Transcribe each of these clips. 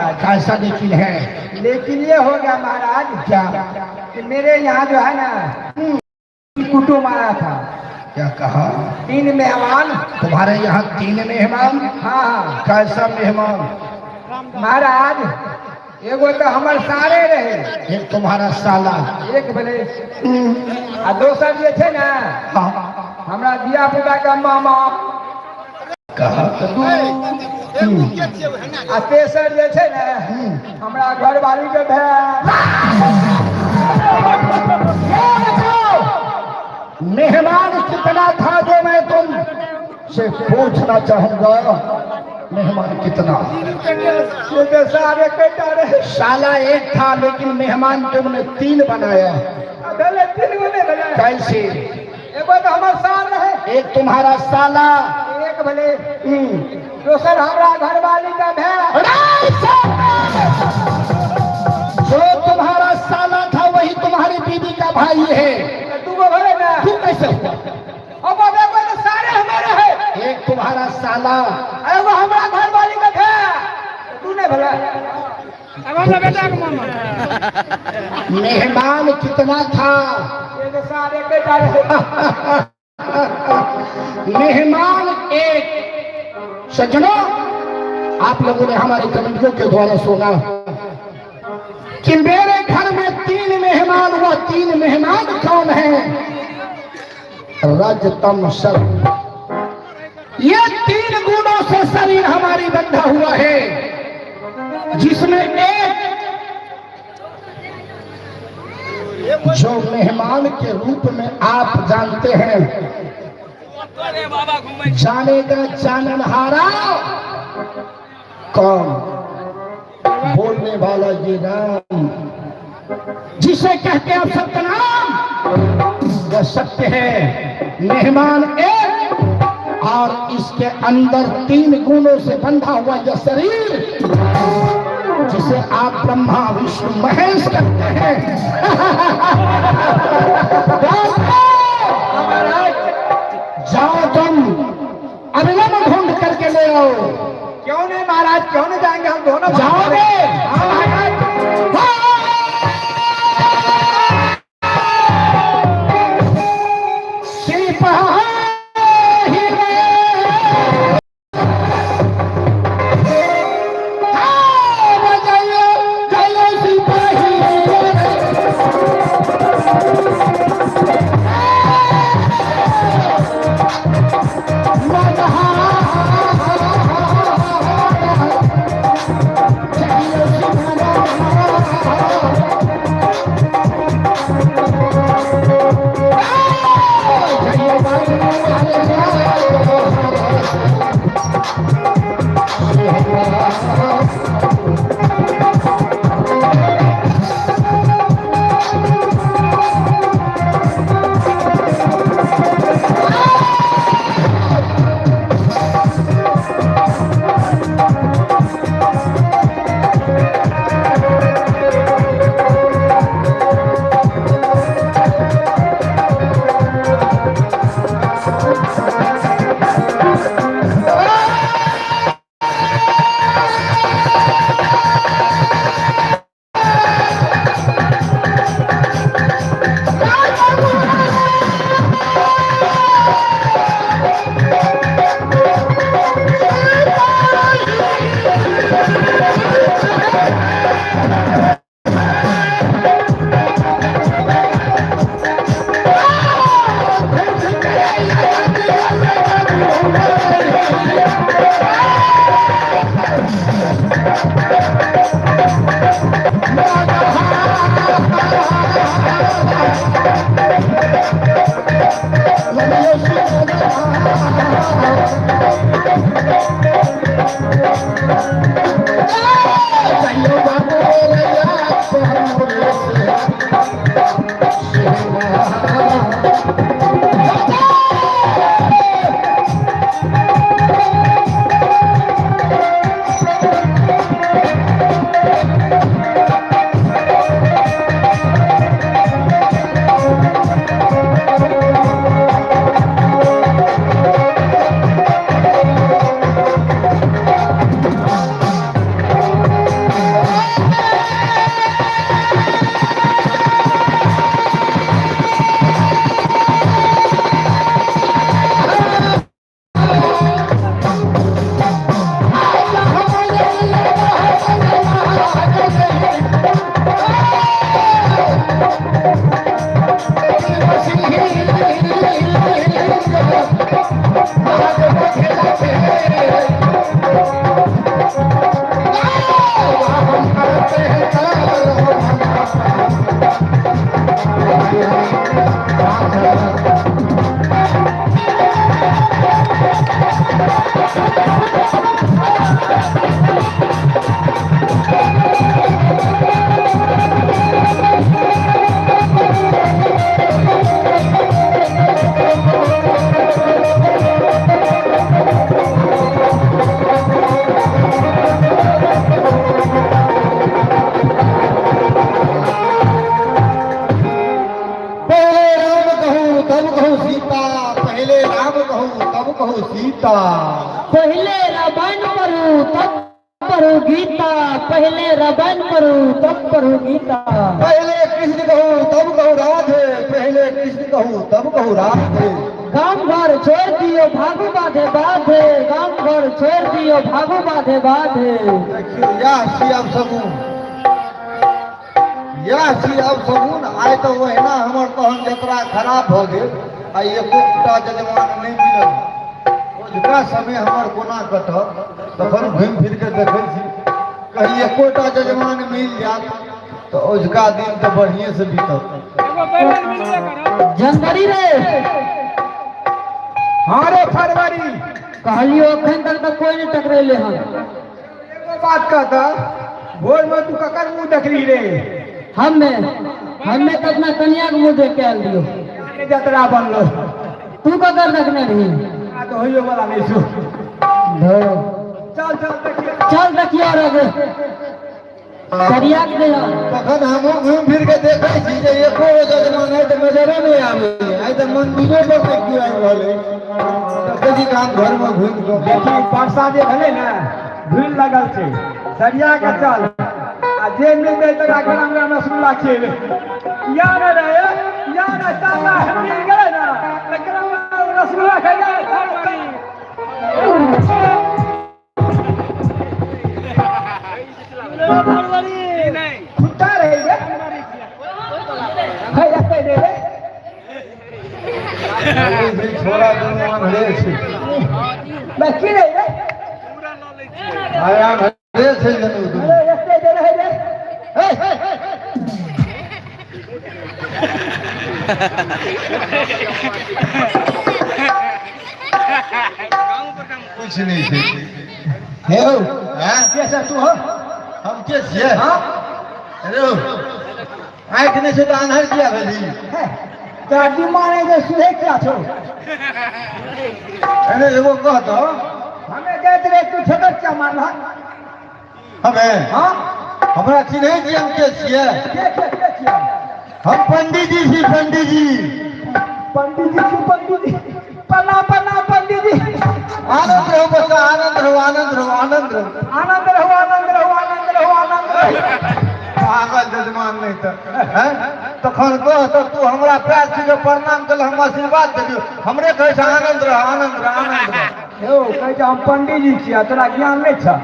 महाराज। कैसा लेकिन है? लेकिन ये हो गया महाराज। क्या? कि मेरे यहाँ जो है ना कुटुम्ब आया था। क्या कहा? 3 मेहमान। तुम्हारे यहाँ 3 मेहमान? हाँ हाँ। कैसा मेहमान? महाराज एगो तो हमार सारे रहे। एक तुम्हारा साला। एक भले आ दोसर जे छे ना हाँ। हमरा दिया पुता का मामा। कहा? आ तेसर जे छे ना हमरा घरवाली के भाई। मेहमान कितना था जो मैं तुम से पूछना चाहूंगा, मेहमान कितना? ये तो सारे कटा रहे। साला एक था लेकिन मेहमान तुमने 3 बनाया। भले 3 गो नहीं भले। कैसे? एगो तो हमार साल रहे। एक तुम्हारा साला। एक भले। दोसर हमरा घरवाली का भाई। जो तुम्हारा साला था वही तुम्हारी बीवी का भाई है। तू गो भले ना। तू कैसे हुआ? अब एगो तो सारे हमारे है। एक तुम्हारा साला। एगो हमरा घरवाली का भाई। तू नहीं भला। मेहमान कितना था? ये तो सारे कटा रहे। मेहमान एक। सज्जनों, आप लोगों ने हमारी कमेंटियों के द्वारा सुना कि मेरे घर में 3 मेहमान हुआ। 3 मेहमान कौन है? रजतम सर। ये 3 गुणों से शरीर हमारी बंधा हुआ है, जिसमें एक जो मेहमान के रूप में आप जानते हैं, जानेगा जाननहारा कौन, बोलने वाला ये राम, जिसे कहते हैं आप सबका नाम, वह सत्य है। मेहमान एक और इसके अंदर 3 गुणों से बंधा हुआ यह शरीर, जिसे आप ब्रह्मा विष्णु महेश कहते हैं। जाओ तुम अविलंब ढूंढ करके ले आओ। क्यों नहीं महाराज, क्यों नहीं जाएंगे हम दोनों? जाओगे? हाँ महाराज। सिपाही रे, हाँ, जाइयो, जाइयो सिपाही रे। पहले राम कहूँ तब कहूँ सीता, पहले राम कहूँ तब कहूँ सीता। पहले रामायण पढ़ू तब पढ़ू गीता, पहले रामायण पढ़ू तब पढ़ू गीता। पहले कृष्ण कहूँ तब कहूँ राधे, पहले कृष्ण कहूँ तब कहूँ राधे। गाम घर छोड़ दियो भागू बाधे बाधे, गाम घर छोड़ दियो भागू बाधे बाधे। देखियौ इएह छी अब सगुन, इएह छी अब सगुन। आइ तऽ ओहिना हमर तहन जतरा खराब भऽ गेल आ एकोटा जजमान नहि मिलल। ओझुका समय हमर कोना कटत? तखन घुमि फिर कऽ देखै छी कहीं एकोटा जजमान मिल जायत तऽ ओझुका दिन तऽ बढ़िएसँ बीतत। जनवरी रे। हाँ रे फरवरी। कहलियो अखन तक तऽ कोई नहीं टकरेले हन। एगो बात कहता, भोर में तू ककर मुंह देखली रे? हमे हमे तऽ अपना कनिया के मुंह देख के आयल दियो। के जतरा बनलो। तू ककर देखने रही? आ तो होइयो वाला नहीं छो। धो। चल चल देखिए। चल देखियो रे करिया के दे। तखन हमहूँ घुमि फिर के देखै छी जे एको गो जजमान आइ तऽ नजरे नहि आबैए। आइ तऽ मंदिरो पर नहि केओ आबि रहल अछि। देखै छी गाम घरमे घुमि कऽ। देखी वर्षा जे भेलै ने, भीड़ लगल छै, सरिया के चल आ जे मिल जाए तकरा गरम गरम रसगुल्ला खिएबै। या ने रे या ने, चल ना, मिल गेलै ने तऽ गरम गरम रसगुल्ला खाइए। खुट्टा रहि गे है एते दे रे। छोड़ा दुनू आन्हरे छै। बस की रहि रे? आइ आन्हरे छै जनु दुनू। अरे एते दे रहे रे। कुछ नहि छै हे हौ। हैं? के से तू हो? हम के छियै? हाँ। अरे हौ, आँखि नहि छै तऽ आन्हर किया भेली? है तोरा दिमाग नहि जे सुधे क्या छौ? अरे एगो कह तऽ। हमे जाइत रहे, तू ठेकर क्या मारलह? हमे? हाँ। हमरा चिन्है छी हम के छियै? के के के छियै? हम पंडीजी छी, पंडीजी। पंडीजी छी? पंडीजी, प्रणाम प्रणाम पंडीजी। आनंद रहू बच्चा, आनंद रहू, आनंद रहू, आनंद रहू। आनंद रहू, आनंद रहू, आनंद रहू, आनंद रहू। पागल जजमान नहि तऽ हैं? तखन कह तऽ, तू हमरा पैर छू के प्रणाम केलह, हम आशीर्वाद देलियौ, हमरे कहै छै आनंद रह, आनंद रह, आनंद रह। यौ कहै छै हम पंडीजी छियै, तोरा ज्ञान नहि छह?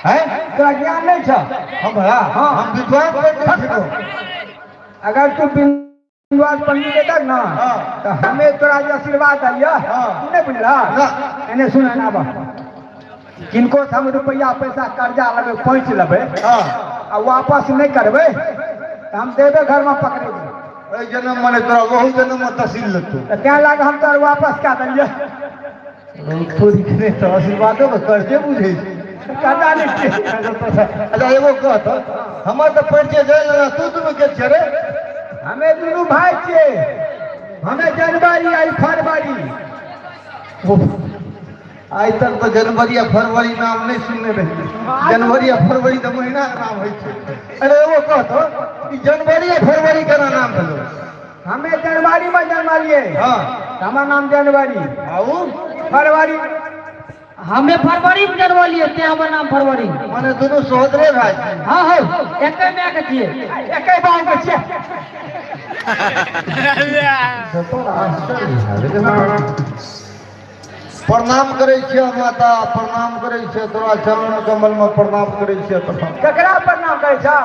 हैं? तोरा ज्ञान नहि छह? हमरा? हाँ। हम विद्वान पंडित छी। अगर तू विद्वान पंडित देतक ना हाँ। तऽ हमे तोरा जे आशीर्वाद देलियह। हाँ। तू नहि बुझलह? ना। एने सुन, एना बा, किनको से हम रुपैआ पैसा कर्जा लेबै, पैंच लेबै आ वापस नहि करबै तऽ हम देबे घरमे पकड़ेबै। एहि जन्म मे नहि, तोरा ओहू जन्म मे तसील लेतौ। तऽ तें लाग हम तोरा वापस कए देलियै। थोड़ी नहि तऽ आशीर्वादो के कर्जे बुझै छै। कर्जा नहि छियै। अच्छा एगो कह तऽ, हमर तऽ परिचय जानि लेना, तू दुनू के छियै रे? हमे दुनू भाय छियै, हमे जनवरी आ ई फरवरी। आइ तक तऽ जनवरी आ फरवरी नाम नहि सुनने रहियै। जनवरी आ फरवरी तऽ महीना के नाम होइ छै। अरे एगो कह तऽ, ई जनवरी आ फरवरी केना नाम भेलो? हमे जनवरी में जन्मलियै। तऽ हमर नाम जनवरी। आ उ? फरवरी। हमे फरवरी में जन्मलियै, तें हमर नाम फरवरी। माने दुनू सहोदरे भाय छी? हाँ हौ, एके माय के छियै। एके बाप के छियै। आश्चर्य है। प्रणाम करै छियै माता, प्रणाम करै छियै, तोरा चरण कमल में प्रणाम करै छियै तखन। ककरा प्रणाम करै छह?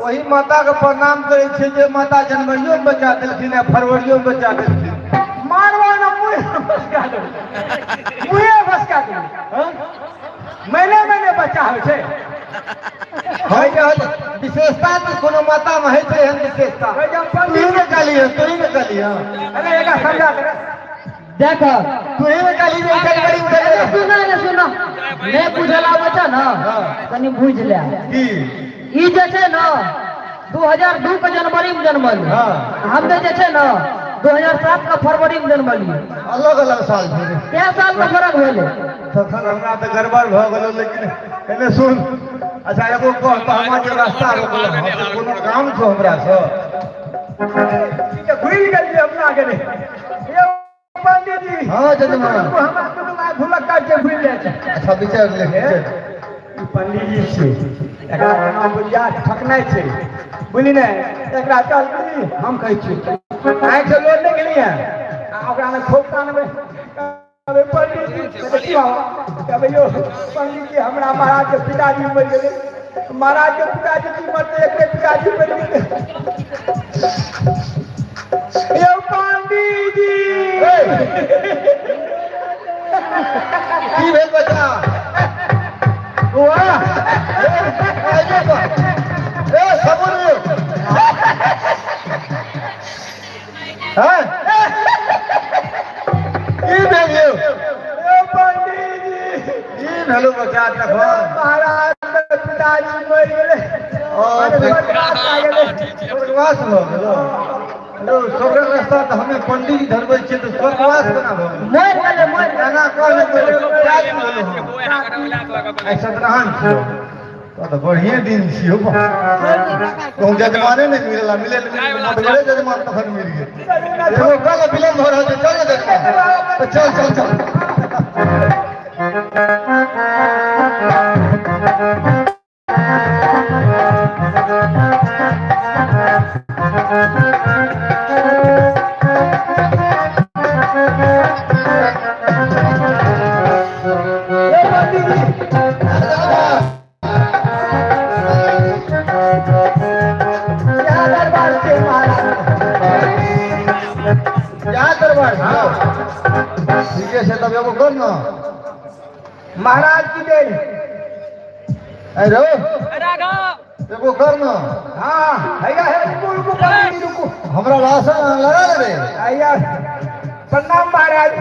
ओही माता के प्रणाम करै छियै जे माता जनवरियो मे बचा देलखिन आ फरवरियो मे बचा देलखिन। मारबो न मुँहे भसका देबो, मुँहे भसका देबो। महीने महीने बच्चा होइ छै। हम कहल विशेषता तऽ कोनो माता मे होइ छै एहन विशेषता। तू ही ने कहलियै, तू ही ने कहलियै। अरे एकरा समझा दे। देख। तू ही ने कहली जे जनवरी मे। अरे सुनो ने, सुनो, नहि बुझल आबै छै ने, कनि बुझि ले। की? ई जे छै ने 2002 के जनवरी में जन्मल। हमे जे छै ने 2007 के फरवरी में जन्मलियै। अलग अलग साल छै। कै साल के फर्क भेलै? तखन हमरा तऽ गड़बड़ भऽ गेलो, लेकिन एने सुन। अच्छा, एगो कह तऽ हमरा जे रास्ता रोकल हँ से कोनो काम छौ हमरा से? ई तऽ भूलि गेलियै अपना के रे। यौ पंडीजी। हँ, जजमान। रुकू, हमरा दुनू माय भुलक्का के भूलि जाइ छै। अच्छा, विचार ले, विचार। ई पंडीजी छियै, एकरा केना बुढ़िया ठकनाइ छै, बुझली ने? एकरा चल, बुझली, हम कहै छियै, आँखि से लोड नहि गेलियै आ ओकरा ने खूब कानबै। कहबै, पंडीजी, देखी बाबा, कहबै, यौ पंडीजी, हमरा महाराज के पिताजी मरि गेलै। महाराज के पिताजी की मरतै? एकरे पिताजी मरि गेलै। यौ पंडीजी। की भेल बच्चा? वाह, ए सबुर यौ। हैं, की भेल यौ? यौ पंडीजी। की भेलो बच्चा तखन? महाराज के पिताजी मरि गेलै। ओ, स्वर्गवास भए गेलै। स्वर्गवास भऽ गेलो? यौ, स्वर्गक रास्ता तऽ हमे पंडीजी धरबै छियै, तऽ स्वर्गवास केना भऽ गेलै? मरि गेलै, मरि गेलै। एना कहले कए दिन भेलो हँ? आइ सतनारायण छियौ, तऽ तऽ बढ़िए दिन छियौ। कहूँ जजमाने नहि मिलला, मिले मोटगरे जजमान तखन मिल गेल। एगो कल विलम्ब भऽ रहल छै, चल ने जजमान। तऽ चल चल चल। यौ पंडीजी। क्या दरबार छै महाराज? क्या दरबार छै? ठीके छै, तब एगो कर ने। महाराज की जय। अरे रौ, एगो कर ने। हाँ, हैया है, रुकू रुकू पंडीजी, रुकू। हमरा राशन लगा ले रे। हैया, प्रणाम महाराज।